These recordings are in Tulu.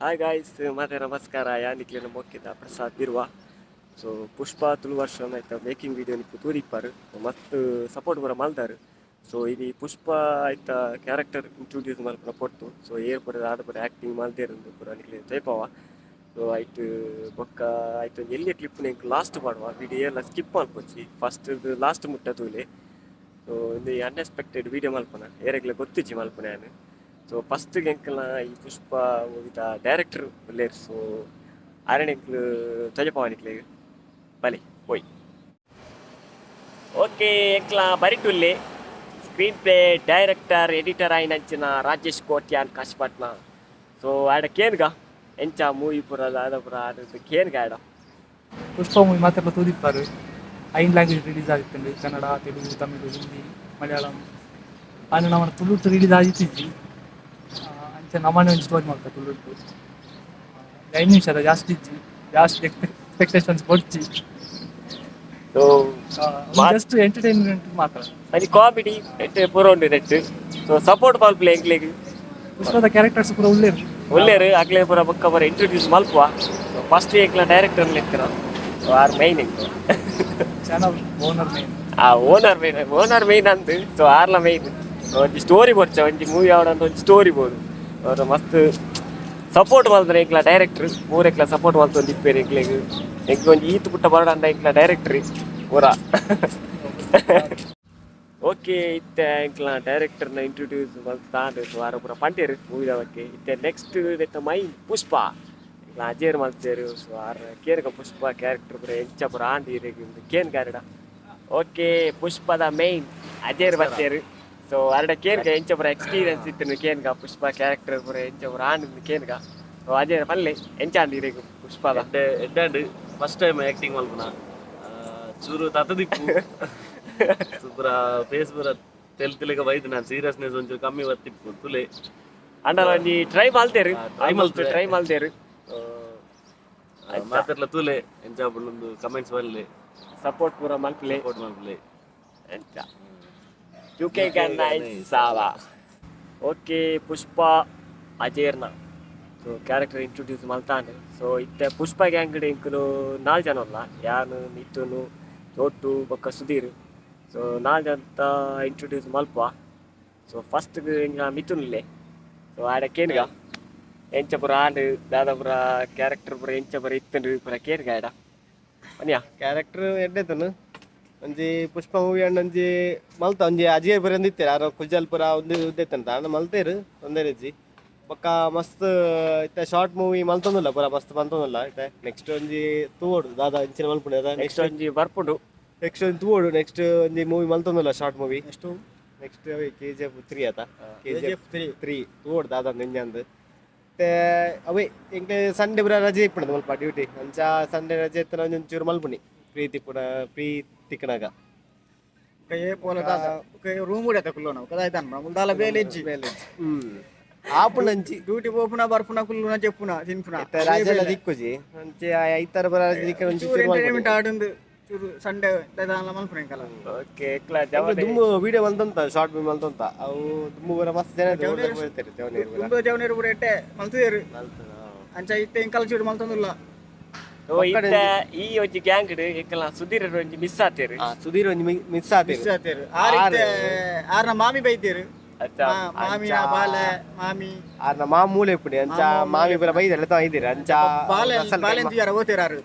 ಹಾಯ್ ಗಾಯ್ಸ್, ಮತ್ತೆ ನಮಸ್ಕಾರ. ಯಾನಿಕ್ಲೆನ ಮೊಕ್ಕಿದ ಪ್ರಸಾದ್ ಬಿರ್ವ. ಸೊ ಪುಷ್ಪ ತುಳು ವರ್ಷನ್ ಆಯ್ತ ಮೇಕಿಂಗ್ ವಿಡಿಯೋ ನಿಕ್ಕು ತೂದಿಪ್ಪಾರು, ಮಸ್ತ್ ಸಪೋರ್ಟ್ ಪೂರ ಮಲ್ದಾರು. ಸೊ ಇನಿ ಪುಷ್ಪ ಆಯ್ತ ಕ್ಯಾರೆಕ್ಟರ್ ಇಂಟ್ರೊಡ್ಯೂಸ್ ಮಲ್ಪುನ ಪೊರ್ತು. ಸೊ ಏರ್ ಪೂರ ಆದ ಪೂರ ಆಕ್ಟಿಂಗ್ ಮಲ್ದೇರಂದು ಪೂರ ನಿಕ್ಲೆ ತೈಪವ. ಸೊ ಆಯ್ತು ಬೊಕ್ಕ ಆಯ್ತು ಒಂಜಿ ಎಲ್ಯ ಕ್ಲಿಪ್ ಎಂಕ್ ಲಾಸ್ಟ್ ಪಾಡುವ. ವಿಡಿಯೋ ಎಲ್ಲ ಸ್ಕಿಪ್ ಮಲ್ಪೊಚ್ಚಿ, ಫಸ್ಟ್ ಲಾಸ್ಟ್ ಮುಟ್ಟ ತೂಲೆ. ಸೊ ಒಂದು ಅನ್ಎಕ್ಸ್ಪೆಕ್ಟೆಡ್ ವಿಡಿಯೋ ಮಲ್ಪನ, ಏರೆಗ್ಲ ಗೊತ್ತಿಜ್ಜಿ ಮಲ್ಪನ ಯಾನ್. ಸೊ ಫಸ್ಟ್ ಎಂಕಲ್ನ ಈ ಪುಷ್ಪ ಮೂವಿದ ಡೈರೆಕ್ಟರ್ ಉಲ್ಲೇರ್. ಸೊ ಆರೆನ ಎಂಕ್ಲು ತೋಜಪಾವ ನಿಕ್ಲೆಗ್, ಬಲೆ ಪೋಯ್. ಓಕೆ, ಎಂಕ್ಲ ಬರಿಟುಲ್ಲೆ ಸ್ಕ್ರೀನ್ ಪ್ಲೇ ಡೈರೆಕ್ಟರ್ ಎಡಿಟರ್ ಆಯಿನಂಚಿನ ರಾಜೇಶ್ ಕೋಟ್ಯಾನ್ ಕಾಶಿಪಟ್ನ. ಸೊ ಆಡ ಕೇನ್ಗ ಎಂಚ ಮೂವಿ ಪೂರ ದಾದ ಪೂರ ಆಡ ಕೇನ್ಗ ಆಡ. ಪುಷ್ಪ ಮೂವಿ ಮಾತೆರ್ಲ ತೂದಿಪ್ಪಾರು. ಐನ್ ಲ್ಯಾಂಗ್ವೇಜ್ ರಿಲೀಸ್ ಆಗಿತ್ತುಂಡು: ಕನ್ನಡ, ತೆಲುಗು, ತಮಿಳು, ಹಿಂದಿ, ಮಲಯಾಳಂ. ಆಂಡ ನಮ್ಮನ ತುಳುಟು ರಿಲೀಸ್ ಆಗಿತ್ತಿಜ್ಜಿ. ಅಂಚ ನಮ್ಮನೆ ಒಂಜಿ ಸ್ಟೋರಿ ಮಾಡ್ತಾ ತುಳುಟು. 5 ನಿಮಿಷದ, ಜಾಸ್ತಿ ಇಜ್ಜಿ, ಜಾಸ್ತಿ ಎಕ್ಸ್ಪೆಕ್ಟೇಷನ್ಸ್ ಬೊಡ್ಚಿ. ಸೊ ಜಸ್ಟ್ ಎಂಟರ್ಟೈನ್ಮೆಂಟ್ ಮಾತ್ರ. ಅದು ಕಾಮಿಡಿ ಪೂರ ಉಂಡು ನೆಟ್. ಸೊ ಸಪೋರ್ಟ್ ಮಲ್ಪಲೆ ಎಂಕ್ಲೆಗ್. ಪುಷ್ಪದ ಕ್ಯಾರೆಕ್ಟರ್ಸ್ ಪೂರ ಉಲ್ಲೇರು. ಉಲ್ಲೇರು, ಅಕ್ಲೆ ಪೂರ ಬೊಕ್ಕ ಪೂರ ಇಂಟ್ರೊಡ್ಯೂಸ್ ಮಲ್ಪುವ. ಸೊ ಫಸ್ಟ್ ಎಂಕ್ಲ ಡೈರೆಕ್ಟರ್ ಲೆಕ್ಕನ. ಸೊ ಆರ್ ಮೈನ್ ಎಂಕ್ಲು. Channel owner main. ಆ ಓನರ್ ಮೇನ್, ಓನರ್ ಮೇನ್ ಅಂದ್. So ಆರ್ಲ main. ಒಂಜಿ ಸ್ಟೋರಿ ಬೊಡ್ಚ, ಒಂಜಿ ಮೂವಿ ಆವಡಂತ ಒಂಜಿ ಸ್ಟೋರಿ ಬೋಡು. ಅವ್ರ ಮಸ್ತ್ ಸಪೋರ್ಟ್ ಮಲ್ತಾರೆ ಎಂಕ್ಲ ಡೈರೆಕ್ಟರ್. ಮೂರೆಕ್ಲ ಸಪೋರ್ಟ್ ಮಲ್ತೊಂದು ಇಪ್ಪೇರು ಎಂಕ್ಲೆಗ್. ಎಂಕ್ ಒಂಜಿ ಈತ್ ಪುಟ್ಟ ಬರಡಂಡ ಎಂಕ್ಲ ಡೈರೆಕ್ಟ್ರಿ ಪೂರ. ಓಕೆ, ಇತ್ತೆ ಎಂಕ್ಲ ಡೈರೆಕ್ಟರ್ನ ಇಂಟ್ರೊಡ್ಯೂಸ್ ಮಲ್ತಾಂಡ್. ಸೊ ಆರ ಪೂರ ಪಂಟೇರು ಮೂವಿದ ಬಗ್ಗೆ. ಇತ್ತೆ ನೆಕ್ಸ್ಟ್ ಇತ್ತೆ ಮೈ ಪುಷ್ಪ ಎಂಕ್ಲ ಅಜೇರ್ ಮಲ್ತೇರು. ಸೊ ಆರ್ ಕೇರ್ಗ ಪುಷ್ಪ ಕ್ಯಾರೆಕ್ಟರ್ ಪೂರ ಎಂಚ ಪೂರ ಆಂಡ್ ಇರೆಗ್ ಕೇನ್ ಗಾರಡ. Okay, ಪುಷ್ಪದ main ಅಜೇರ್ ಬತ್ತೇರು. ಸೊ ಅರಡ ಕೇನ್ಗ ಎಂಚ ಪೂರ ಎಕ್ಸ್ಪೀರಿಯನ್ಸ್ ಇತ್ತು ಕೇನ್ಗ, ಪುಷ್ಪ ಕ್ಯಾರೆಕ್ಟರ್ ಪೂರ ಎಂಚ ಪೂರ ಆಂಡ್ ಕೇನ್ಗ. ಸೊ ಅಜೇರ್ ಪಲ್ಲೆ, ಎಂಚ ಆಂಡ್ ಇರೆಗ್ ಪುಷ್ಪದ? ಎಡ್ಡೆ ಎಡ್ಡಾಂಡ್. ಫಸ್ಟ್ ಟೈಮ್ ಆಕ್ಟಿಂಗ್ ಮಲ್ಪುನ, ಚೂರು ತತದಿಪ್ಪು. ಪೂರ ಫೇಸ್ ಪೂರ ತೆಲ್ ತೆಲಿಕ ಬೈದು. ನಾನು ಸೀರಿಯಸ್ನೆಸ್ ಒಂಚೂರು ಕಮ್ಮಿ ಬತ್ತಿಪ್ಪು, ತುಲೆ. ಅಂಡಲ ಒಂಜಿ ಟ್ರೈ ಮಲ್ತೇರು. Try ಮಲ್ತೆ. ಟ್ರೈ ಮಲ್ತೇರು. ಮಾತೆರ್ಲ ತೂಲೆ, ಎಂಚ ಒಂದು ಕಮೆಂಟ್ಸ್ ಬರಲಿ. ಸಪೋರ್ಟ್ ಪೂರ ಮಲ್ಪಲೆ. ಸಪೋರ್ಟ್ ಮಲ್ಪಲೆ. ಎಂಚ ಯುಕೆ ಸಾವಾ. ಓಕೆ, ಪುಷ್ಪ ಅಜೇರ್ನ ಸೊ ಕ್ಯಾರೆಕ್ಟರ್ ಇಂಟ್ರೊಡ್ಯೂಸ್ ಮಲ್ತಾಂಡ್. ಸೊ ಇತ್ತೆ ಪುಷ್ಪ ಗ್ಯಾಂಗ್ ಎಂಕುಲು ನಾಲ್ ಜನ ಅಲ್ಲ, ಯಾನು, ಮಿಥುನು, ಚೋಟು ಬೊಕ್ಕ ಸುಧೀರ್. ಸೊ ನಾಲ್ ಜನ ಇಂಟ್ರೊಡ್ಯೂಸ್ ಮಲ್ಪ. ಸೊ ಫಸ್ಟ್ ಎಂಗ ಮಿಥುನ್ ಇಲ್ಲೆ. ಸೊ ಆಡ ಕೇನ್ಗ ಎಂಚ ಪೂರ ಆಂಡ್, ದಾದ ಪೂರ ಕ್ಯಾರೆಕ್ಟರ್ ಪೂರ ಎಂಚ ಪೂರ ಇತ್ತಂಡು ಪೂರ ಕೇನ್ಗ ಆಡ ಮನಿಯಾ. ಕ್ಯಾರೆಕ್ಟರ್ ಎಡ್ಡೆತನು. ಒಂಜಿ ಪುಷ್ಪ ಮೂವಿ ಅಂಡ್ ಒಂಜಿ ಮಲ್ತ ಒಂಜಿ ಅಜಯ್ ಪುರ ಇತ್ತೆರ್ ಆರ ಕುಜಲ್ ಪುರ ಒಂದು ಉದ್ದೆತ್ತಂತ ಆಂಡ ಮಲ್ತೇರು, ತೊಂದರೆ ಇಜ್ಜಿ. ಬೊಕ್ಕ ಮಸ್ತ್ ಇತ್ತೆ ಶಾರ್ಟ್ ಮೂವಿ ಮಲ್ತೊಂದುಲ್ಲ, ಪೂರ ಮಸ್ತ್ ಮಲ್ತೊಂದುಲ್ಲ. ಇತ್ತೆ ನೆಕ್ಸ್ಟ್ ಒಂಜಿ ತೂವೊಡು ದಾದ ಇಂಚಿನ ಮಲ್ಪುಂಡು ನೆಕ್ಸ್ಟ್ ನೆಕ್ಸ್ಟ್. ಒಂಜಿ ಬರ್ಪುಂಡು. ನೆಕ್ಸ್ಟ್ ಒಂಜಿ ತೂವೊಡು. ನೆಕ್ಸ್ಟ್ ಒಂಜಿ ಮೂವಿ ಮಲ್ತೊಂದುಲ್ಲ, ಶಾರ್ಟ್ ಮೂವಿ. ಎಷ್ಟು? ನೆಕ್ಸ್ಟ್ ಕೆಜಿಎಫ್ 3 ಆತ, ಕೆಜಿಎಫ್ 3 ತೂವೊಡು ದಾದ ನೆಂಜಂದು. ಮತ್ತೆ ಅವೇ ಎಂಕ್ ಸಂಡೆ ಪೂರ ರಜೆ ಇಪ್ಪುಂಡು ಮಲ್ಪ ಡ್ಯೂಟಿ. ಅಂಚ ಸಂಡೆ ರಜೆ ಇತ್ತನ ಒಂಜಿ ಒಂಚೂರು ಮಲ್ಪುನಿ, ಫ್ರೀ ತಿಪ್ಪುನ, ಫ್ರೀ ತಿಕ್ಕನಾಗ. ಏ ಪೋಲ ದಾದ ರೂಮ್ ಕೂಡ ಕುಲ್ಲೋನ ಕದಾಯ್ತಾನ ಮುಲ್ದಾಲ ಬೇಲೆ ಇಜ್ಜಿ. ಆಪುಂಡಂಚಿ. ಡ್ಯೂಟಿ ಪೋಪುನ, ಬರ್ಪುನ, ಕುಲ್ಲುನ, ಚೆಪ್ಪುನ, ತಿನ್ಪುನ. ಇತ್ತೆ ರಜೆ ಎಲ್ಲ ದಿಕ್ಕುಜಿ. ಅಂಚೆ ಐತಾರ ಪೂರ ರಜೆ ದಿಕ್ಕ ಒಂಚೂರು ಚೂರು ಎಂಟರ್ಟೈನ್ಮೆಂಟ್ ಮಲ್ಪುನಿ. ಆಡುಂದು ಚೂರು ಸಂಡೆ ದಾಲ ಮಲ್ಪುನ ಎಂಕಲ. ಓಕೆ, ಎಕ್ಲ ಎಂಕ್ಲು ದುಮ್ಮು ವಿಡಿಯೋ ಮಲ್ತೊಂತ, ಶಾರ್ಟ್ ಮೂವಿ ಮಲ್ತೊಂತ. ಅವು ದುಮ್ಮು ಪೂರ ಮಸ್ತ್ ಜನ ಬರ್ತಾರೆ ಜವನೇರು ಪೂರ. ದುಂಬು ಜವನೇರು ಪೂರ ಎಟ್ಟೆ ಮಲ್ತುದೇರು. ಮಲ್ತುನ. ಅಂಚ ಇತ್ತೆ ಎಂಕಲ ಚೂರು ಮಲ್ತೊಂದುಲ್ಲ. ಇತ್ತೆ ಈ ಒಂಜಿ ಗ್ಯಾಂಗ್ ಎಂಕಲ್ನ ಸುಧೀರ್ ಒಂಜಿ ಮಿಸ್ ಆತೇರು. ಆ, ಸುಧೀರ್ ಒಂಜಿ ಮಿಸ್ ಆತೇರು. ಮಿಸ್ ಆತೇರು. ಆರ್ ಇತ್ತೆ ಆರ್ನ ಮಾಮಿ ಬೈತೇರು. ಅಚ್ಚಾ. ಮಾಮಿನ ಬಾಲೆ ಮಾಮಿ. ಆರ್ನ ಮಾಮ ಮೂಲೆ ಇಪ್ಪುಂಡಿ. ಅಂಚ ಮಾಮಿ ಪೂರ ಬೈದೆಲ್ಲ ಇದ್ದೀರ ಅಂಚ. ಬಾಲೆ ಅಸಲ್ ಬಾಲೆ ಯಾರ ಓತೇರು ಆರು.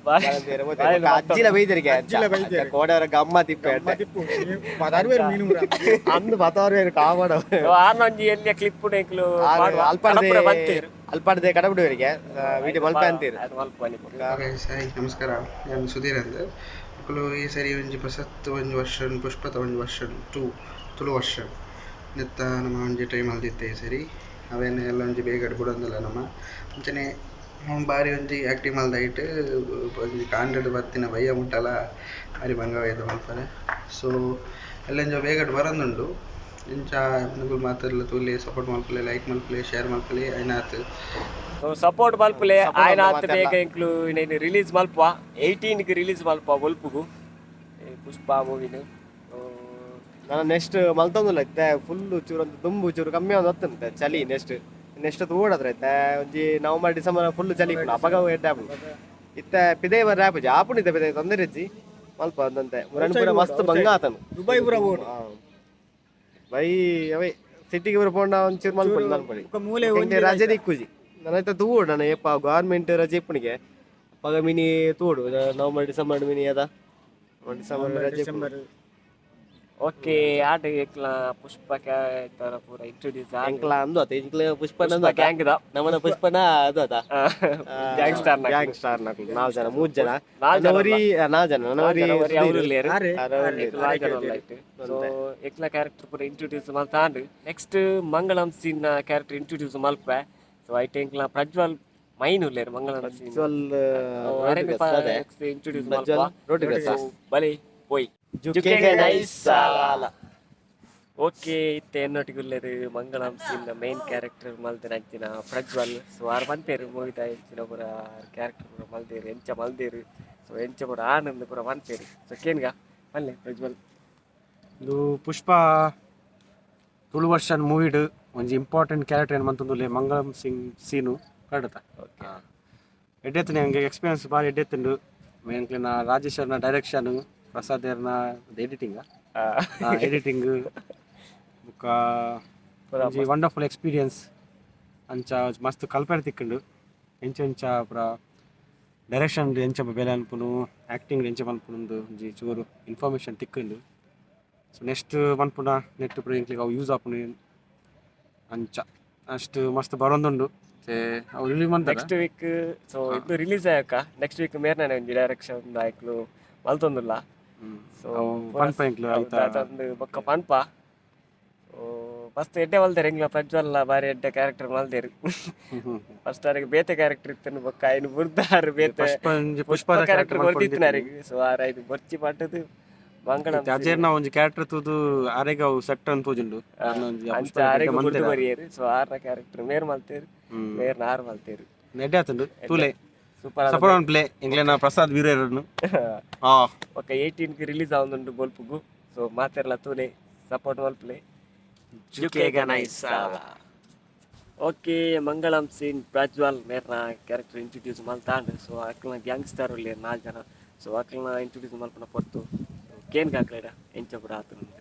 ಅಜ್ಜಿಲ ಬೈದರಿಗೆ. ಅಜ್ಜಿಲ ಬೈದೆರ್. ಕೋಡವರ ಗಮ್ಮತ್ ಇಪ್ಪೆ. ಮದಿಪ್ಪು ಪದಾರ್ವೇರು ಮೀನು ಪೂರ. ಅಂದು ಬತ್ತವರ ಕಾಮಡ. ಆರ್ನ ಒಂಜಿ ಎಲ್ಲಿಯ ಕ್ಲಿಪ್ ಎಂಕ್ಲು ಅಲ್ಪಾಡ್ದೆ. ಬಂತೇರು. ಅಲ್ಪಾಡ್ದೆ ಕಡಬಿಡುವರಿಗೆ ವಿಡಿಯೋ ಮಲ್ಪ ಅಂತೀರಿ. ಅದು ಮಲ್ಪ ನಿಕ್ಕು. ಗೈಸ್, ಹಾಯ್, ನಮಸ್ಕಾರ. ನಾನು ಸುಧೀರ್ ಅಂದ್. ಅಕುಲು ಈ ಸರಿ ಒಂಜಿ ಪೊಸತ್ ಒಂಜಿ ವರ್ಷನ್, ಪುಷ್ಪದ ಒಂಜಿ ವರ್ಷನ್ 2 ತುಳು ವರ್ಷನ್ ನೆತ್ತ ನಮ್ಮ ಒಂಜಿ ಟ್ರೈ ಮಲ್ದಿತ್ತೆ. ಈ ಸರಿ ಅವೇನು ಎಲ್ಲ ಒಂಜಿ ಬೇಗಡ್ ಬುಡೊಂದುಲ್ಲ ನಮ್ಮ. ಅಂಚನೆ ಬಾರಿ ಒಂಜಿ ಆ್ಯಕ್ಟಿಂಗ್ ಮಲ್ದೈಟ್ ಒಂಜಿ ಕಾಂಡೆಡ್ ಬತ್ತಿನ ಬಯ್ಯ ಮುಟ್ಟಲ ಬಾರಿ ಬಂಗವಾಯ್ತು ಮಲ್ಪರೆ. ಸೊ ಎಲ್ಲೆಂಜ ಬೇಗಡ್ ಬರೊಂದುಂಡು. ಇಂಚ ನಿಕುಲು ಮಾತೆರ್ಲ ತೂಲೆ, ಸಪೋರ್ಟ್ ಮಲ್ಪುಲೆ, ಲೈಕ್ ಮಲ್ಪುಲೆ, ಶೇರ್ ಮಲ್ಪುಲೆ, ಐನಾತ್. ಸೊ ಸಪೋರ್ಟ್ ಮಲ್ಪುಲೆ. Support ಆಯ್ನ ಆತ್. ಮಾತೆರ್ಲ. ಬೇಗ ಎಂಕ್ಲು ಇನ್ನೇನು ರಿಲೀಸ್ ಮಲ್ಪ, 18 ಗೆ ರಿಲೀಸ್ ಮಲ್ಪ ಬೊಲ್ಪುಗು ಈ ಪುಷ್ಪ ಮೂವಿನ. ನಾನು ನೆಕ್ಸ್ಟ್ ಮಲ್ತೊಂದುಲ್ಲ. ಇತ್ತೆ ಫುಲ್ ಚೂರು ಒಂದು ದುಂಬು ಚೂರು ಕಮ್ಮಿ ಒಂದು ಹೊತ್ತುಂತೆ ಚಳಿ. ನೆಕ್ಸ್ಟ್ Next ತೂಡತ್ರ ಇತ್ತೆ ಒಂಜಿ November December full ಚಳಿ ಇಪ್ಪುಂಡು ಅಪಗ ಎಡ್ಡೆ ಆಪುಂಡು. ಇತ್ತೆ ಪಿದೈ ಬರ್ರೆ ಆಪುಜಿ ಆಪುಂಡು ಇತ್ತೆ ಪಿದೈ ತೊಂದರೆ ಇಜ್ಜಿ ಮಲ್ಪ ಅಂದಂತೆ ಮುರನ್ ಪೂರ ಮಸ್ತ್ ಬಂಗ ಆತನು ದುಬೈ ಪೂರ ಬೋಡು. ಬೈ ಅವೇ ಸಿಟಿಗೆ ಪೂರ ಪೋಂಡ ಒಂಚೂರು ಮಲ್ಪೊಡು ಮಲ್ಪೊಡಿ. ಬೊಕ್ಕ ಮೂಲೆ ಎಂಕೆ ರಜೆ ದಿಕ್ಕುಜಿ ನನ್ನ ಇತ್ತೆ ತೂವೊಡು ನಾನು ಏಪ ಗವರ್ಮೆಂಟ್ ರಜೆ ಇಪ್ಪುನಿಗೆ ಅಪಗ ಮಿನಿ ತೂವೊಡು November December mini ಅದ ಡಿಸೆಂಬರ್ ರಜೆ ಇಪ್ಪುಂಡು. ಡಿಸೆಂಬರ್. ಓಕೆ ಆಟ ಏಕ್ಲ ಪುಷ್ಪ ತರ ಪೂರ ಇಂಟ್ರೊಡ್ಯೂಸ್ ಎಂಕ್ಲ ಅಂದು ಅತ ಎಂಕ್ಲ ಪುಷ್ಪನ ಅಂದು ಅತ. ಗ್ಯಾಂಗ್ ದ ನಮ್ಮನ ಪುಷ್ಪನ ಅದು ಅತ Gang star ನಕುಲು. Gang star ನಕುಲು ನಾಲ್ ಜನ ಮೂರ್ ಜನ ನಾಲ್ ಜನ ನನೊರಿ ನಾಲ್ ಜನ ನನೊರಿ ನಾಲ್ ಜನ, ಒರಿ ಅವ್ರು ಉಲ್ಲೇರು. ಆರೆ. ಆರೆ ಉಲ್ಲೇರು. ನಾಲ್ ಜನ ಉಲ್ಲೈಟ್. ಸೊ ಎಕ್ಲ ಕ್ಯಾರೆಕ್ಟರ್ ಪೂರ ಇಂಟ್ರೊಡ್ಯೂಸ್ ಮಲ್ತಾಂಡ್ ನೆಕ್ಸ್ಟ್ ಮಂಗಳಂ scene character introduce ಮಲ್ಪೆ. ಸೊ ಐಟ್ ಎಂಕ್ಲ ಪ್ರಜ್ವಲ್ ಮೈನ್ ಉಲ್ಲೇರು ಮಂಗಳಂ ಸೀನ್ ಪ್ರಜ್ವಲ್ ರೋಡ್ರಿಗಸ್ ಅದೇ. ಇಂಟ್ರೊಡ್ಯೂಸ್ ಪ್ರಜ್ವಲ್ ಮಲ್ಪ. ರೋಡ್ರಿಗಸ್. So, ಬಲೆ ಪೋಯ್ ಜುಕೇಗೆ ನೈಸ್ ಸಾಲ. ಓಕೆ ಇತ್ತೆ ಎನ್ನೊಟ್ಟಿಗೆ ಉಲ್ಲೇರು ಮಂಗಳಂ scene main character ಮಲ್ದಿನ ಅಂಚಿನ ಪ್ರಜ್ವಲ್. ಸೊ ಆರ್ ಪನ್ಪೇರು ಮೂವಿದ ಎಂಚಿನ ಪೂರ ಕ್ಯಾರೆಕ್ಟರ್ ಪೂರ ಮಲ್ದೇರು ಎಂಚ ಮಲ್ದೇರು ಸೊ ಎಂಚ ಪೂರ ಆನಂದ್ ಪೂರ ಪನ್ಪೇರು. ಸೊ ಕೇನ್ಗ ಪಲ್ಲೆ ಪ್ರಜ್ವಲ್. ಇದು ಪುಷ್ಪ ತುಳು ವರ್ಷನ್ ಮೂವಿಡ್ ಒಂಜಿ ಇಂಪಾರ್ಟೆಂಟ್ ಕ್ಯಾರೆಕ್ಟರ್ ಏನು ಮಂತೊಂದುಲ್ಲೆ ಮಂಗಳಂ ಸಿಂಗ್ ಸೀನು ಕಡತ ಎಡ್ಡೆತ್ತನೆ ಹಂಗೆ ಎಕ್ಸ್ಪೀರಿಯನ್ಸ್ ಭಾರಿ ಎಡ್ಡೆತ್ತುಂಡು. ಎಂಕ್ಲೆನ ರಾಜೇಶ್ ಅವ್ರನ ಡೈರೆಕ್ಷನ್ ಪ್ರಸಾದ್ ಅವ್ರನ ಎಡಿಟಿಂಗ್ ಎಡಿಟಿಂಗ್ ಬೊಕ್ಕ ಒಂಜಿ ವಂಡರ್ಫುಲ್ ಎಕ್ಸ್ಪೀರಿಯನ್ಸ್ ಅಂಚ ಮಸ್ತ್ ಕಲ್ಪನೆ ತಿಕ್ಕುಂಡು. ಎಂಚ ಎಂಚ ಪೂರ ಡೈರೆಕ್ಷನ್ ಎಂಚ ಬೇಲೆ ಅನ್ಪುನು ಆ್ಯಕ್ಟಿಂಗ್ ಎಂಚ ಮನ್ಪುನು ಒಂಜಿ ಚೂರು ಇನ್ಫಾರ್ಮೇಷನ್ ತಿಕ್ಕುಂಡು. ಸೊ ನೆಕ್ಸ್ಟ್ ಮನ್ಪುನ ನೆಟ್ ಪೂರ ಎಂಕ್ಲೆಗ್ ಅವು ಯೂಸ್ ಆಪುಂಡು ಅಂಚ ಅಷ್ಟು ಮಸ್ತ್ ಬರೋಂದುಂಡು. ಅವು ರಿಲೀಸ್ ಮಂತ next week so ಇದು ರಿಲೀಸ್ ಆಯಕ ನೆಕ್ಸ್ಟ್ ವೀಕ್ ಮೇರ್ನ ಒಂಜಿ ಡೈರೆಕ್ಷನ್ ಆಯ್ಕ್ಲು ಮಲ್ತೊಂದುಲ್ಲ. ಸೊ ಪನ್ಪ ಎಂಕ್ಲು ಐತ ತಂದು ಬೊಕ್ಕ ಪನ್ಪ. ಸೊ ಮಸ್ತ್ ಎಡ್ಡೆ ಮಲ್ದೇರು ಎಂಗ್ಲ ಪ್ರಜ್ವಲ್ ಬಾರಿ ಎಡ್ಡೆ ಕ್ಯಾರೆಕ್ಟರ್ ಮಲ್ದೇರು. ಫಸ್ಟ್ ಅವ್ರಿಗೆ ಬೇತೆ ಕ್ಯಾರೆಕ್ಟರ್ ಇತ್ತು ಬೊಕ್ಕ ಐನು ಬುರ್ದಾರು ಬೇತೆ ಪುಷ್ಪ ಒಂಜಿ ಪುಷ್ಪ ಪುಷ್ಪದ ಕ್ಯಾರೆಕ್ಟರ್ ಕ್ಯಾರೆಕ್ಟರ್ ಕೊರ್ದಿತ್ತಿನಾರಿಗೆ. ಸೊ ಆರ್ ಐನು ಬೊರ್ಚಿ ಪಟ್ಟದು ಮಂಗಳಂ ಅಜೇರ್ನ ಒಂಜಿ ಕ್ಯಾರೆಕ್ಟರ್ ತೂದು ಆರೆಗ್ ಅವು ಸೆಟ್ ಅಂತ ತೋಜುಂಡು. ಅರ್ನ ಒಂಜಿ ಆ ಅಂಚ ಪುಷ್ಪದ ಆರೆಗ್ ಎಡ್ಡೆ ಬುರ್ದು ಮಲ್ತೆರ್. ಬರಿಯೆರ್. ಸೊ ಆರ್ನ ಕ್ಯಾರೆಕ್ಟರ್ ಮೇರ್ ಮಲ್ತೇರು ಮೇರ್ನ ಆರ್ ಮಲ್ತೇರು. ಎಡ್ಡೆ ಆತುಂಡು ತೂಲೆ super support on play ಎಂಕ್ಲೆನ ಪ್ರಸಾದ್ ವೀರರನ್ನು. ఒక 18 కి ರಿಲೀಸ್ ಆವೊಂದುಂಡು ಬೊಲ್ಪುಗು. ಸೊ ಮಾತೆರ್ಲ ತೂಲೆ ಸಪೋರ್ಟ್ ಮಲ್ಪುಲೆ. ಜುಕೇಗ ನೈಸ್ ಸಾಲ. ಓಕೆ ಮಂಗಳಂ ಸೀನ್ ಪ್ರಜ್ವಲ್ ಮೇರ್ನ ಕ್ಯಾರೆಕ್ಟರ್ ಇಂಟ್ರೊಡ್ಯೂಸ್ ಮಲ್ತಾಂಡ್. ಸೊ ಅಕ್ಲ್ನ ಗ್ಯಾಂಗ್ಸ್ಟರ್ ಉಲ್ಲೇರ್ ನಾಲ್ ಜನ. ಸೊ ಅಕ್ಲ್ನ ಇಂಟ್ರೊಡ್ಯೂಸ್ ಮಲ್ಪುನ ಪೊರ್ತು ಕೇನ್ಗ ಅಕ್ಲೆಡ ಎಂಚ ಪೂರ ಆತುಂಡು.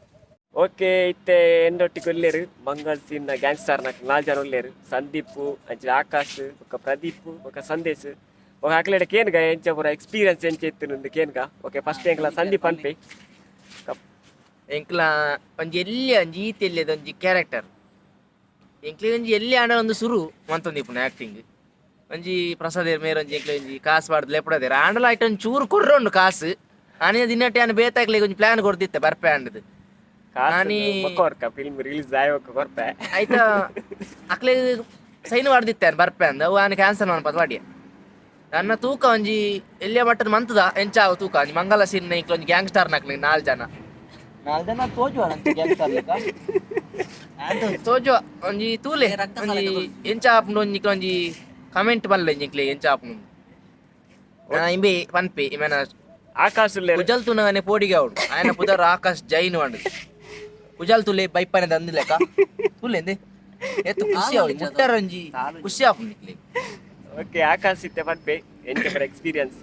ಓಕೆ ಇತ್ತೆ ಎಂಡೊಟ್ಟಿಗೆ ಉಲ್ಲೇರು ಮಂಗಳ್ ಸೀನ್ ಗ್ಯಾಂಗ್ಸ್ಟರ್ ನಕ್ ನಾಲ್ ಜನ ಉಲ್ಲೇರು. ಸಂದೀಪ್ ಅಂಚ ಆಕಾಶ್ ಬೊಕ್ಕ ಪ್ರದೀಪ್ ಬೊಕ್ಕ ಸಂದೇಶ್. ఒక ಅಕ್ಲೆಡ ಕೇನ್ಗ ಎಂಚ ಪೂರ ಎಕ್ಸ್ಪೀರಿಯನ್ಸ್ ಎಂಚ ಇತ್ತು ಕೇನ್ಗ. ಓಕೆ ಫಸ್ಟ್ ಎಂಕ್ಲ ಸಂದೀಪ್ ಅನ್ಪೆ. ಎಂಕ್ಲ ಒಂಜಿ ಎಲ್ಲಿ ಒಂಜಿ ಈತ ಎಲ್ಲಿದ ಒಂಜಿ ಕ್ಯಾರೆಕ್ಟರ್ ಎಂಕ್ಲೆ ಒಂಜಿ ಎಲ್ಲಿ ಆಂಡ ಒಂದು ಸುರು ಮಂತೊಂದಿಪ್ಪುನ ಆಕ್ಟಿಂಗ್ ಒಂಜಿ ಪ್ರಸಾದ್ ಮೇರ್ ಒಂಜಿ ಎಂಕ್ಲೆ ಒಂಜಿ ಕಾಸು ಪಾಡ್ದು ಲೆಪಡದೇರ್ ಆಂಡಲ ಐಟ್ ಒಂಜಿ ಚೂರು ಕೊರ್ರೊಂಡು ಕಾಸು ಆನೆ ದಿನಟ್ಟೆ ಆನೆ ಬೇತಾಕ್ಲೆ ಒಂಜಿ ಪ್ಲಾನ್ ಕೊರ್ದಿತ್ತೆ ಬರ್ಪೆ ಆಂಡದು ನಾನಿ ಬೊಕ್ಕ ಫಿಲ್ಮ್ ರಿಲೀಸ್ ಆಯೋಕ ಕೊರ್ಪೆ ಆಯ್ತಾ ಅಕ್ಲೆ ಸೈನ್ ಮಾಡ್ದಿತ್ತೆ ಬರ್ಪೆ ಅಂದ ಅವು ಆನೆ ಕ್ಯಾನ್ಸಲ್ ಮನ್ಪದ ವಾಡಿಯ ನನ್ನ ತೂಕ ಒಂಜಿ ಎಲ್ಲಿಯ ಮಟ್ಟದ ಮಂತದ ಎಂಚಾವ ತೂಕ ಒಂಜಿ ಮಂಗಲ ಸಿನ್ನ ಇಂಕ್ಲ ಒಂಜಿ ಗ್ಯಾಂಗ್ ಸ್ಟಾರ್ ನಕ್ಲೆ ನಾಲ್ ಜನ ನಾಲ್ ಜನ ತೋಜುವ ತೋಜುವ ಒಂಜಿ ತೂಲೆ ಒಂಜಿ ಎಂಚ ಆಪುಂಡು ಒಂಜಿ ಒಂಜಿ ಕಮೆಂಟ್ ಬಲ್ಲೆ ಇಂಕ್ಲೆ ಎಂಚ ಆಪುಂಡು ಇಂಬೆ ಪನ್ಪೆ ಇಮೆನ ಆಕಾಶ್ ಉಲ್ಲೇರು. ಕುಜಲ್ ತುನಗನೆ ಪೋಡಿಗೆ ಅವಡು ఆయన ಪುದರ್ ಆಕಾಶ್ ಜೈನ್ వండు ಕುಜಲ್ ತುಲೆ ಬೈಪನೆ ದಂದು ಲೆಕ್ಕ ತುಲೆಂದೆ ಎತ್ತು ಖುಷಿ ಅವು ಮುಟ್ಟರಂಜಿ ಖುಷಿ ಆಪುಂಡು ಇಂಕ್ಲೆ. ಓಕೆ ಆಕಾಶ್ ಇತ್ತೆ ಪನ್ಪೆ ಎಂಚ ಪೂರ ಎಕ್ಸ್ಪೀರಿಯನ್ಸ್.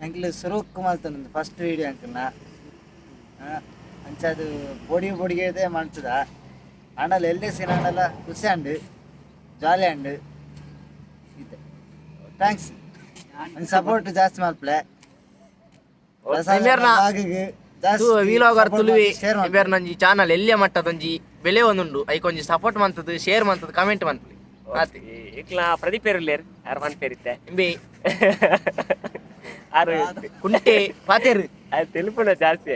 ಅಂಕ್ಲು ಸುರುಕ್ ಮಲ್ತೊಂದು ಫಸ್ಟ್ ವಿಡಿಯೋ ಅಂಕಲ್ನ ಅಂಚ ಅದು ಬೊಡಿ ಬೊಡಿಗೆ ಮಲ್ತದ ಆಂಡಲ ಎಲ್ಲೇ ಸೀನ್ ಆಂಡಲ ಖುಷಿ ಅಂಡು ಜಾಲಿ ಅಂಡು ಇತ್ತೆ thanks support ಜಾಸ್ತಿ ಮಲ್ಪಲೆ ವೀಲಾಗರ್ ತುಳುವೆ ಇಬೇರ್ನ ಒಂಜಿ ಚಾನಲ್ ಎಲ್ಲಿಯ ಮಟ್ಟದ ಒಂಜಿ ಬೆಲೆ ಒಂದುಂಡು ಐಕ್ ಒಂಜಿ ಸಪೋರ್ಟ್ ಮಂತದ್ದು ಶೇರ್ ಮಂತದ್ದು ಕಮೆಂಟ್ ಮಂತದ್ದು ಆತೆ. ಇಕ್ಲ ಪ್ರದೀಪ್ ಉಲ್ಲೇರು ಆರ್ ಪನ್ಪೇರ್ ಇತ್ತೆ ಇಂಬೆ ಆರು ಕುಂಟೆ ಪಾತೇರು ಅದು ತೆಲುಪುನ ಜಾಸ್ತಿ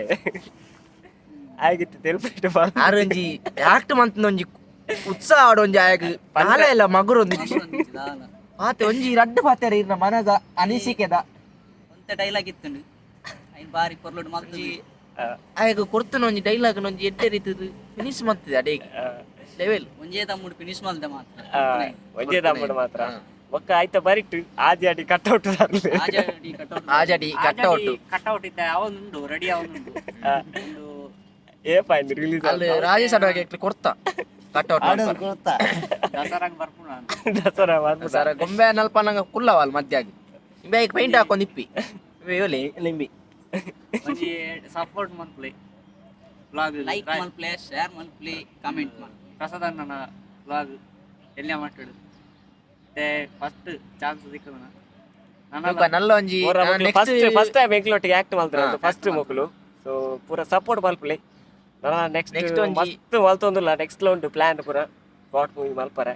ಆಗಿತ್ತು ತೆಲುಪು ಆರು ಒಂಜಿ ಆಕ್ಟ್ ಮಂತದ ಒಂಜಿ ಉತ್ಸಾಹ ಆಡು ಒಂಜಿ ಆಯಗ್ ದಾಲ ಇಲ್ಲ ಮಗುರು ಒಂಜಿ ಪಾತೆ ಒಂಜಿ ರಡ್ಡು ಪಾತೇರು ಇರ್ನ ಮನದ ಅನಿಸಿಕೆದ ಒಂತೆ ಡೈಲಾಗ್ ಇತ್ತುಂಡು ಐನ್ ಬಾರಿ ಪೊರ್ಲುಡು ಮಲ್ತುದು ಆಯಗ್ ಕೊರ್ತನ ಒಂಜಿ ಡೈಲಾಗ್ ಒಂಜಿ ಎಡ್ಡೆ ರೀತಿದು ಫಿನಿಶ್ ಮಂತದೆ ಅಡೇಗ್ ಲೆವೆಲ್ ಒಂಜೇ ತಮ್ಮುಡು ಫಿನಿಶ್ ಮಲ್ದೆ ಮಾತ್ರ ಒಂಜೇ ತಮ್ಮುಡು ಮಾತ್ರ ಒಕ್ಕ ಆಯ್ತ ಬರಿಟ್ಟು ಆದಿ ಅಡಿ ಕಟ್ಔಟ್ ಆಜಾಡಿ ಕಟ್ಔಟ್ ಆಜಾಡಿ ಕಟ್ಔಟ್ ಕಟ್ಔಟ್ ಇತ್ತ ಅವನುಂಡು ರೆಡಿ ಅವನುಂಡು ಒಂದು ಏ ಫೈನ್ ರಿಲೀಸ್ ಅಲ್ಲಿ ರಾಜೇಶ್ ಅಡ್ವಾಗೆ ಕೊರ್ತ ಕಟ್ಔಟ್ ಆಡೋದು ಕೊಡ್ತಾ ದಸರಾಗ್ ಬರ್ಪುಣ ದಸರಾ ಬರ್ಪುನ. ಸರ ಗೊಂಬೆ ನಲ್ಪ ನಂಗ ಕುಲ್ಲವಾಲ್ ಮಧ್ಯಾಗ ಇಂಬೆ ಪೈಂಟ್ ಹಾಕೊಂಡ್ ಇಪ್ಪಿ ಇಂಬೆ ಲಿಂಬಿ ಒಂಜಿ ಸಪೋರ್ಟ್ ಮನ್ಪ್ಲೆ ವ್ಲಾಗ್ ಲೈಕ್ ಮಲ್ಪ್ಲೆ ಶೇರ್ ಮಲ್ಪ್ಲೆ ಕಾಮೆಂಟ್ ಮಲ್ಪ್ಲೆ ಪ್ರಸಾದ್ ಅಣ್ಣನ ವ್ಲಾಗ್ ಎಲ್ಲ ಮಾತಾಡು ಮತ್ತೆ ಫಸ್ಟ್ ಚಾನ್ಸ್ ಸಿಕ್ಕದನ ಬೊಕ್ಕ ನಲ್ಲ ಒಂಜಿ ಫಸ್ಟ್ ಫಸ್ಟ್ ಟೈಮ್ ಎಂಕ್ಲೊಟ್ಟಿಗೆ ಆಕ್ಟ್ ಮಲ್ತಾರೆ ಹಾ. ಫಸ್ಟ್ ಮೊಕುಲು ಸೊ ಪೂರ ಸಪೋರ್ಟ್ ಮಲ್ಪಲೆ ನನ ನೆಕ್ಸ್ಟ್ Next ಒಂಜಿ- ಮಸ್ತ್ ಮಲ್ತೊಂದುಲ್ಲ ನೆಕ್ಸ್ಟ್ ಉಂಟು ಪ್ಲಾನ್ ಪೂರ ಶಾರ್ಟ್ ಮೂವಿ ಮಲ್ಪರೆ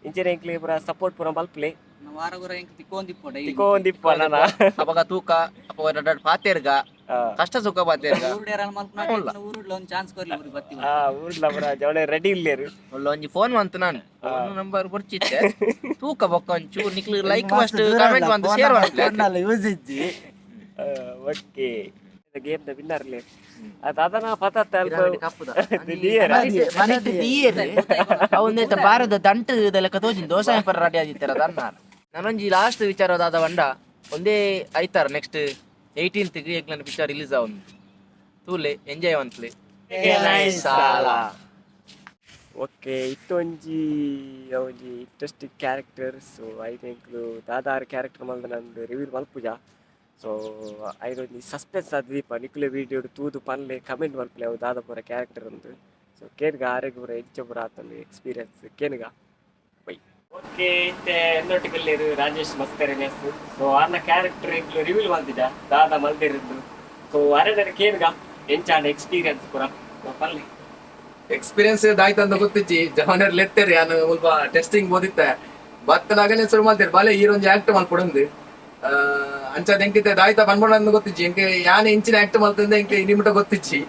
ಇಂಚಿನ ಎಂಕ್ಲೆ ಪೂರ ಸಪೋರ್ಟ್ ಪೂರ ಮಲ್ಪಲೆ ವಾರ ಗುರ ಎಂಕ್ ತಿಕ್ಕೊಂದಿಪ್ಪು ಡೈಲಿ ತಿಕ್ಕೊಂದಿಪ್ಪ ನನ ಅಪಗ ತೂಕ ಅಪಗ ರಡ್ಡ್ ಪಾತೆರ್ಗ ಕಷ್ಟ ಸುಖ ಪಾತೆರ್ಗ ಊರುಡು ಯಾರನ್ನ ಮಲ್ಪುನ ಉಲ್ಲ. ಊರುಡ್ಲ ಒಂದ್ ಚಾನ್ಸ್ ಕೊರ್ಲಿ ಊರಿಗೆ ಬತ್ತಿ ಆ ಊರ್ಲ ಪೂರ ಜವಳೆ ರೆಡಿ ಇಲ್ಲೇರು ಒಳ್ಳೆ ಒಂಜಿ ಫೋನ್ ಮಂತು ನಾನು ಫೋನ್ ನಂಬರ್ ಬೊರ್ಚಿತ್ತೆ ತೂಕ ಬೊಕ್ಕ ಒಂಚೂರು ನಿಕ್ಲು ಲೈಕ್ ಮಸ್ತ್ ಫಸ್ಟ್ ದೂರ ಕಾಮೆಂಟ್ ಅಲ್ಲ, ಬಂದು phone share number ಮಾಡ್ಲೆ ಫೋನ್ ಯೂಸ್ ಇಜ್ಜಿ ಓಕೆ ಗೇಮ್ the winner ಲೇ ಅದು ಅದನ್ನ ಪತತ್ತ ಅಲ್ಪ ಕಪ್ಪುದ ದಿಯೇರ. ಅವೊಂದೈತ ಬಾರದ ದಂಟು ಲೆಕ್ಕ ತೋಜಿನ ದೋಸೆ ಪರ ರೆಡಿ ಆಗಿತ್ತರ ದನ್ನ ನಾನೊಂಜಿ ಲಾಸ್ಟ್ ವಿಚಾರ ದಾದ ಬಂಡ ಒಂದೇ ಐತಾರ ನೆಕ್ಸ್ಟ್ 18th ಗೆ ಎಂಕ್ಲನ ಪಿಕ್ಚರ್ ರಿಲೀಸ್ ಆವೊಂದು ತೂಲೆ ಎಂಜಾಯ್ ಮನ್ಪ್ಲೆ ಸಾಲ ಓಕೆ ಇತ್ತೊಂಜಿ ಒಂಜಿ ಇಂಟ್ರೆಸ್ಟಿಂಗ್ ಕ್ಯಾರೆಕ್ಟರ್ ಸೊ ಐದು ಎಂಕ್ಲು ದಾದಾರ್ ಕ್ಯಾರೆಕ್ಟರ್ ಮಲ್ದ ನಂದು ರಿವೀಲ್ ಮಲ್ಪುಜ ಸೊ ಐದೊಂಜಿ ಸಸ್ಪೆನ್ಸ್ ಆದ ದೀಪ ನಿಕ್ಲೆ ವೀಡಿಯೋ ತೂದು ಪನ್ಲೆ ಕಮೆಂಟ್ ಮಲ್ಪಲೆ ಅವು ದಾದ ಪೂರ ಕ್ಯಾರೆಕ್ಟರ್ ಅಂದು ಸೊ ಕೇನ್ಗ ಆರೆಗ್ ಪೂರ ಎಂಚ ಪೂರ ಆತಂದು ಎಕ್ಸ್ಪೀರಿಯನ್ಸ್ ಕೇನ್ಗ ಬೈ ಓಕೆ ಇತ್ತೆ ಎನ್ನೊಟ್ಟಿಗೆ ರಾಜೇಶ್ ಮಸ್ಕರೇನಸ್ ಸೊ ಆರ್ನ ಕ್ಯಾರೆಕ್ಟರ್ ಎಂಕ್ಲು ರಿವೀಲ್ ಮಲ್ತಿಜ ದಾದ ಮಲ್ದಿರದ್ದು ಸೊ ಅರೆ ಕೇನ್ಗ ಎಂಚಾಂಡ ಎಕ್ಸ್ಪೀರಿಯನ್ಸ್ ಪೂರ ಸೊ ಪನ್ಲೆ ಎಕ್ಸ್ಪೀರಿಯನ್ಸ್ ದಾಯ್ತಂತ ಗೊತ್ತಿಜ್ಜಿ ಜವನರ್ ಲೆತ್ತೇರಿ ಯಾನು ಮುಲ್ಪ ಟೆಸ್ಟಿಂಗ್ ಓದಿತ್ತೆ ಬತ್ತನಾಗನೆ ಶುರು ಮಾಡ್ತೇನೆ ಬಾಲೆ ಈರೊಂಜಿ ಆಕ್ಟ್ ಮಲ್ಪೊಡಂದು ಅಂಚಾದ ಎಂಕಿತ್ತೆ ದಾಯ್ತ ಪನ್ಪೊಡಂದು ಗೊತ್ತಿಜ್ಜಿ ಎಂಕೆ ಯಾನೆ ಇಂಚಿನ ಆಕ್ಟ್ ಮಲ್ತಂದೆ ಎಂಕೆ ನಿಮಿಟ ಗೊತ್ತಿಜ್ಜಿ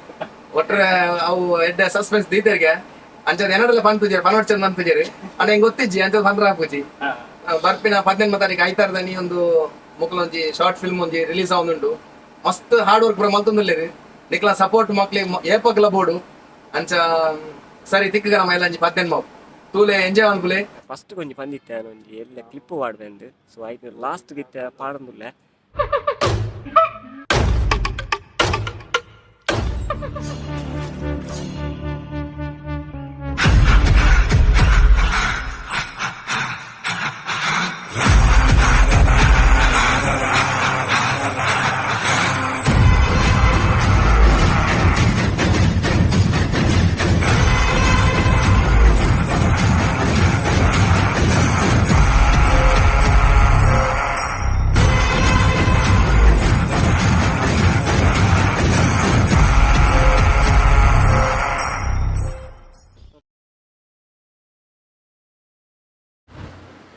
ಒಟ್ರೆ ಅವು ಎಡ್ಡೆ ಸಸ್ಪೆನ್ಸ್ ದೀತೆರ್ಗೆ ಅಂಚಾದ ಏನಾರಲ್ಲ ಪನ್ಪುಜೇರಿ ಪನ್ವರ್ಚನ್ ಪನ್ಪುಜೇರಿ ಅಣ್ಣ ಹೆಂಗ್ ಗೊತ್ತಿಜ್ಜಿ ಅಂಚದ ಪಂದ್ರ ಹಾಪುಜಿ ಬರ್ಪಿನ 18 ತಾರೀಕು ಐತಾರದ ನೀ ಒಂದು ಮುಕ್ಲೊಂಜಿ ಶಾರ್ಟ್ ಫಿಲ್ಮ್ ಒಂಜಿ ರಿಲೀಸ್ ಆವೊಂದುಂಡು ಮಸ್ತ್ ಹಾರ್ಡ್ ವರ್ಕ್ ಪೂರ ಮಲ್ತೊಂದುಲ್ಲೇರಿ ನಿಕ್ಲ ಸಪೋರ್ಟ್ ಮಕ್ಳಿ ಏಪಕ್ಲ ಬೋಡು ಅಂಚ ಸರಿ ತಿಕ್ಕಗ ನಮ್ಮ ಎಲ್ಲ ಅಂಚಿ 18 ಮಾವು ತೂಲೆ ಎಂಜಾಯ್ ಮನ್ಪುಲೆ ಫಸ್ಟ್ ಒಂಜಿ ಬಂದಿತ್ತೆ ನಾನು ಒಂಜಿ ಎಲ್ಲ ಕ್ಲಿಪ್ ವಾಡ್ಬೆಂದು ಸೊ ಐದು ಲಾಸ್ಟ್ ಗಿತ್ತೆ ಪಾಡೊಂದುಲ್ಲೆ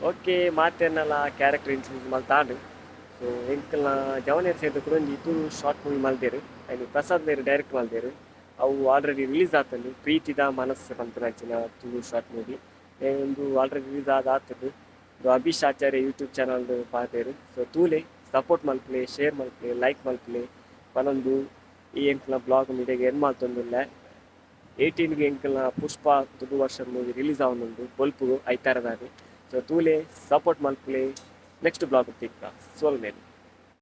ಓಕೆ ಮಾತೆನ್ನೆಲ್ಲ ಕ್ಯಾರೆಕ್ಟರ್ ಇಂಟ್ರೊಡ್ಯೂಸ್ ಮಲ್ತಾಂಡು ಸೊ ಎಂಕಲ್ನ ಜವನೇರ್ ಸೇರ್ದು ಕೂಡ ಒಂಜಿ ಇದು ಶಾರ್ಟ್ ಮೂವಿ ಮಲ್ದೇರು ಐನು ಪ್ರಸಾದ್ ಮೇರು ಡೈರೆಕ್ಟ್ ಮಲ್ದೇರು ಅವು ಆಲ್ರೆಡಿ ರಿಲೀಸ್ ಆತಂದು ಪ್ರೀತಿದ ಮನಸ್ಸು ಪನ್ಪಿನಂಚಿನ ತುಳು ಶಾರ್ಟ್ ಮೂವಿ ಒಂದು ಆಲ್ರೆಡಿ ರಿಲೀಸ್ ಆದ ಆತಂದು ಇದು ಅಭಿಷ್ ಆಚಾರ್ಯ ಯೂಟ್ಯೂಬ್ ಚಾನಲ್ ಪಾತೇರು ಸೊ ತೂಲೆ ಸಪೋರ್ಟ್ ಮಲ್ಪಲೆ ಶೇರ್ ಮಲ್ಪಲೆ ಲೈಕ್ ಮಲ್ಪಲೆ ಪನೊಂದು ಈ ಎಂಕಲ್ನ ಬ್ಲಾಗ್ ಮೀಡಿಯಾಗೆ ಏನ್ ಮಲ್ತೊಂದುಲ್ಲೆ 18ಗೆ ಎಂಕಲ್ನ ಪುಷ್ಪ ತುಳು ವರ್ಷ ಮೂವಿ ರಿಲೀಸ್ ಆವೊಂದುಂಡು ಬೊಲ್ಪುಗು ಐತಾರದಾನಿ ಸೊ ತೂಲೆ ಸಪೋರ್ಟ್ ಮಲ್ಪಲೆ ನೆಕ್ಸ್ಟ್ ಬ್ಲಾಗ್ ತಿಕ್ಕ ಸೋಲ್ ಮೇಲೆ.